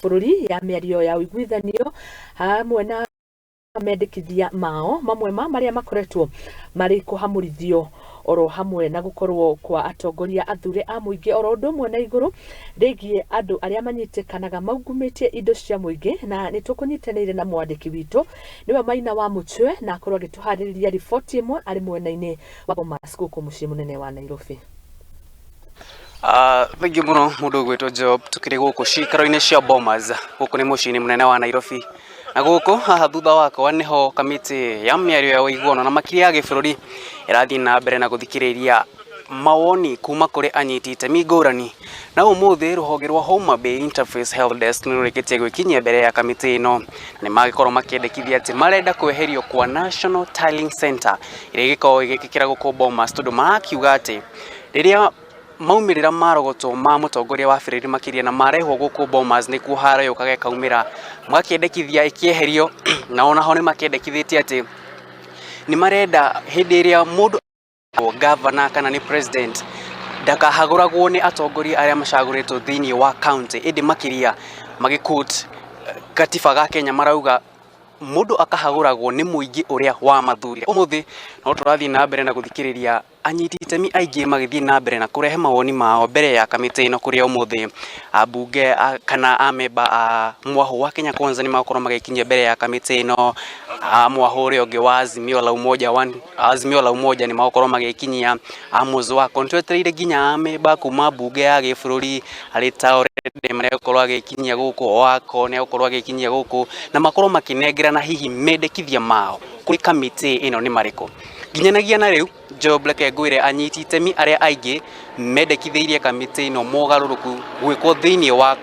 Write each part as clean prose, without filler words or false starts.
Gĩbũrũri ya mĩario ya ũiguithanio hamwe na mendekithia mao mamwe ma marĩa makoretwo marĩ kũhamũrithio oro hamwe na gũkorwo kwa atongoria athure a mũingĩ oro ũndũ ũmwe na igũrũ rĩgiĩ andũ arĩa manyitĩkanaga maungumĩtie indo cia mũingĩ. Na nĩ tũkũnyitanĩire na mwandĩki witũ nĩwe Maina wa Mũchwe, na akorwo agĩtũharĩrĩria riboti ĩmwe arĩ mwena-inĩ wa Bomas gũkũ mũciĩ mũnene wa Nairobi. Thengiũ mũno mũndũ ũgwĩtwo Job, tũkĩrĩ gũkũ cikaro-inĩ cia Bomas, gũkũ nĩ mũciĩ-inĩ mũnene wa Nairobi. Na gũkũ haha thutha wakwa nĩho kamĩtĩ ya mĩario ya ũiguano na makĩria ya gĩbũrũri ĩrathiĩ na mbere na gũthikĩrĩria mawoni kuma kũrĩ anyiti itemi ngũrani. Na ũmũthĩ rũhonge rwa Homa Bay Interface Health Desk nĩ rũrĩkĩtie gwĩkinyia mbere ya kamĩtĩ ĩno. Na nĩ magĩkorwo makĩendekithia atĩ marenda kweherio kwa National Tallying Centre ĩrĩa ĩgĩkoragwo ĩgĩkĩkĩra gũkũ Bomas, tondũ marakiuga atĩ rĩrĩa maumĩrĩra marogotwo ma mũtongoria wa bũrũri makĩria na marehwo gũkũ Bomas nĩkuo haro yũkaga ĩkaumĩra, magakĩendekithia ĩkĩeherio. Na onaho nĩ makĩendekithĩtie atĩ nĩ marenda hĩndĩ ĩrĩa mũndũ gavana kana nĩ president ndakahagũragwo nĩ atongoria arĩa macagũrĩtwo thĩinĩ wa county, ĩndĩ makĩria magĩ quote gatiba ga Kenya marauga mũndũ akahagũragwo nĩ mũingĩ ũrĩa wamathurire. Ũmũthĩ no tũrathiĩ na mbere na gũthikĩrĩria anyiti itemi aingĩ magĩthiĩ na mbere na kũrehe mawoni mao mbere ya kamĩtĩ ĩno, kũrĩa ũmũthĩ ambunge kana amemba a mwahũ wa Kenya Kwanza nĩ magũkorwo magĩkinyia mbere ya kamĩtĩ ĩno, a mwahũ ũrĩa ũngĩ wa Azimio la Umoja one, Azimio la Umoja nĩ magũkorwo magĩkinyia, Amos Wako, twetereire nginya amemba kuma mbunge ya gĩbũrũri arĩ ta already maregũkorwo agĩkinyia gũkũ, Wako nĩ egũkorwo agĩkinyia gũkũ na makorwo makĩnengerana hihi mendekithia mao kũrĩ kamĩtĩ ĩno nĩ marĩkũ. Nginyanagia na rĩu Job, reke ngwĩre anyiti itemi arĩa aingĩ mendekithĩirie kamĩtĩ ĩno mogarũrũku gwĩkwo thĩinĩ wa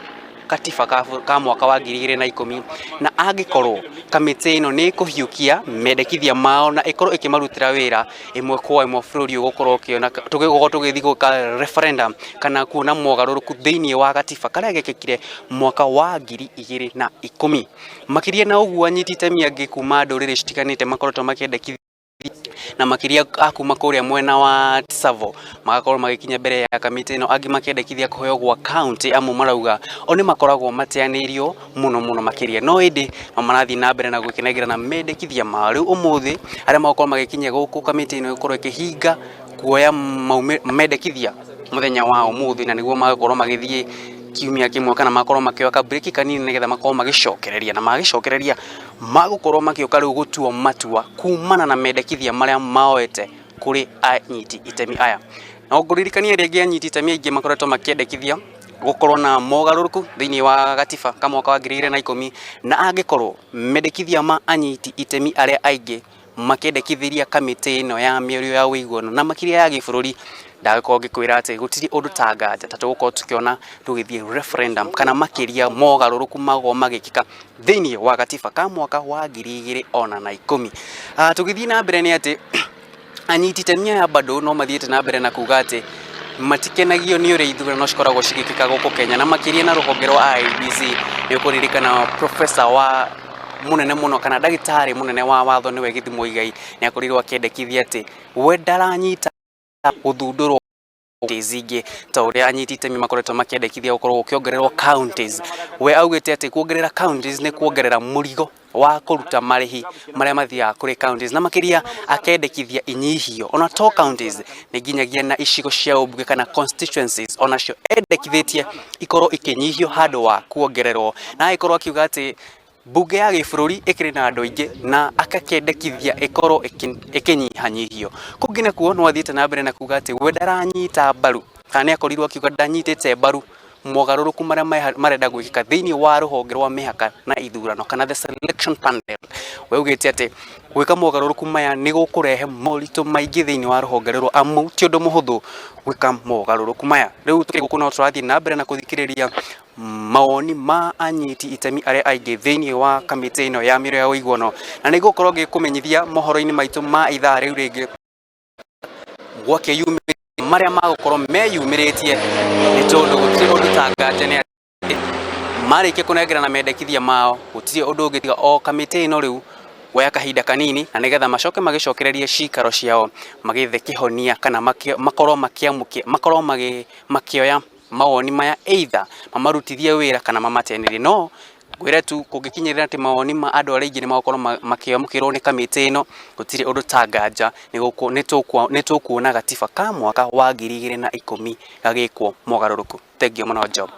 katiba ka mwaka wa 2010, na angĩkorwo kamĩtĩ ĩno nĩ ĩkũhiũkia mendekithia mao na ĩkorwo ĩkĩmarutĩra wĩra ĩmwe kwa ĩmwe, bũrũri ũgũkorwo ũkĩona tũgĩgũkorwo tũgĩthiĩ gwĩka referendum kana kuona mogarũrũku thĩinĩ wa gatiba karĩa gekĩkire mwaka wa 2010. Makĩria na ũguo, anyiti itemi angĩ kuma ndũrĩrĩ citiganĩte makoretwo makĩendekithia, na makĩria a kuma kũrĩa mwena wa Tsavo, magakorwo magĩkinya mbere ya kamĩtĩ ĩno, angĩ makĩendekithia kũheo gwa county, amwe marauga o nĩ makoragwo mateanĩirio mũno mũno makĩria. No ĩndĩ no marathiĩ na mbere na gũkĩnengerana mendekithia mao. Rĩu ũmũthĩ arĩa magũkorwo magĩkinyia gũkũ, kamĩtĩ ĩno ĩgũkorwo ĩkĩhinga kuoya mendekithia mũthenya wa ũmũthĩ, na nĩguo magũkorwo magĩthiĩ kiumia kĩmwe kana makorwo makĩoya ka break kanini nĩgetha makorwo magĩcokereria, na magĩcokereria magũkorwo magĩũka rĩu gũtua matua kumana na mendekithia marĩa maoete kũrĩ anyiti itemi aya. Na ngũririkania rĩngĩ, anyiti itemi aingĩ makoretwo makĩendekithia gũkorwo na mogarũrũku thĩinĩ wa gatiba ka mwaka wa 2010, na angĩkorwo mendekithia ma anyiti itemi arĩa aingĩ makĩendekithĩria kamĩtĩ ĩno ya mĩario ya ũiguano na makĩria ya gĩbũrũri, ndagĩkorwo ngĩkwĩra atĩ gũtirĩ ũndũ ta nganja ta tũgũkorwo tũkĩona tũgĩthiĩ referendum kana makĩria mogarũrũku magũkorwo magĩkĩka thĩinĩ wa gatiba ka mwaka wa 2010. Tũgĩthiĩ na mbere nĩ atĩ anyiti itemi aya bado no mathiĩte na mbere na kuga atĩ matikenagio nĩ ũrĩa ithurano cikoragwo cigĩkĩka gũkũ Kenya, na makĩria na rũhonge rwa IEBC. Nĩ ũkũririkana professor wa mũnene mũno kana ndagĩtarĩ mũnene wa watho nĩwe Gĩthumo Muigai nĩ akorirwo akĩendekithia atĩ we ndaranyita gũthundũrwo counties ingĩ ta ũrĩa anyiti itemi makoretwo makĩendekithia gũkorwo gũkĩongererwo counties. We augĩte atĩ kuongerera counties nĩ kuongerera mũrigo wa kũruta marĩhi marĩa mathiaga kũrĩ counties, na makĩria akendekithia inyihio ona to counties, nĩ nginyagia na icigo cia ũmbunge kana constituencies, onacio endekithĩtie ikorwo ikĩnyihio handũ wa kuongererwo. Na agĩkorwo akiuga atĩ mbunge ya gĩbũrũri ĩkĩrĩ na andũ aingĩ na agakĩendekithia ĩkorwo ĩkĩnyihanyihio. Kũngĩ nakuo no athiĩte na mbere na kuga atĩ we ndaranyita mbaru, kana nĩ akorirwo akiuga ndanyitĩte mbaru mogarũrũku marĩa marenda gwĩkĩka thĩinĩ wa rũhonge rwa mĩhaka na ithurano kana the selection panel. We augĩte atĩ gwĩka mogarũrũku maya nĩ gũkũrehe moritũ maingĩ thĩinĩ wa rũhonge rũrũ, amu ti ũndũ mũhũthũ gwĩka mogarũrũku maya. Rĩu tũkĩrĩ gũkũ no tũrathiĩ na mbere na kũthikĩrĩria mawoni ma anyiti itemi arĩa aingĩ thĩinĩ wa kamĩtĩ ĩno ya mĩario ya ũiguano, na nĩ ngũkorwo ngĩkũmenyithia mohoro-inĩ maitũ ma ithaa rĩu rĩngĩ gwakĩyumĩria marĩa magũkorwo meyumĩrĩtie, nĩ tondũ gũtirĩ ũndũ ta nganja nĩ atĩ marĩkia kũnengerana mendekithia mao, gũtirĩ ũndũ ũngĩ tiga o kamĩtĩ ĩno rĩu kuoya kahinda kanini na nĩgetha macoke magĩcokererie cikaro ciao magĩethe kĩhonia kana makorwo makĩamũkĩ makorwo makĩoya. Mawoni maya either mamarutithie wĩra kana mamateanĩrie. No ngwĩre tu kũngĩkinyĩrĩra atĩ mawoni ma andũ arĩa aingĩ nĩ magũkorwo makĩamũkĩrwo nĩ kamĩtĩ ĩno, gũtirĩ ũndũ ta nganja nĩ tũkuona gatiba ka mwaka wa 2010 gagĩkwo mogarũrũku. Thengiũ mũno, Job.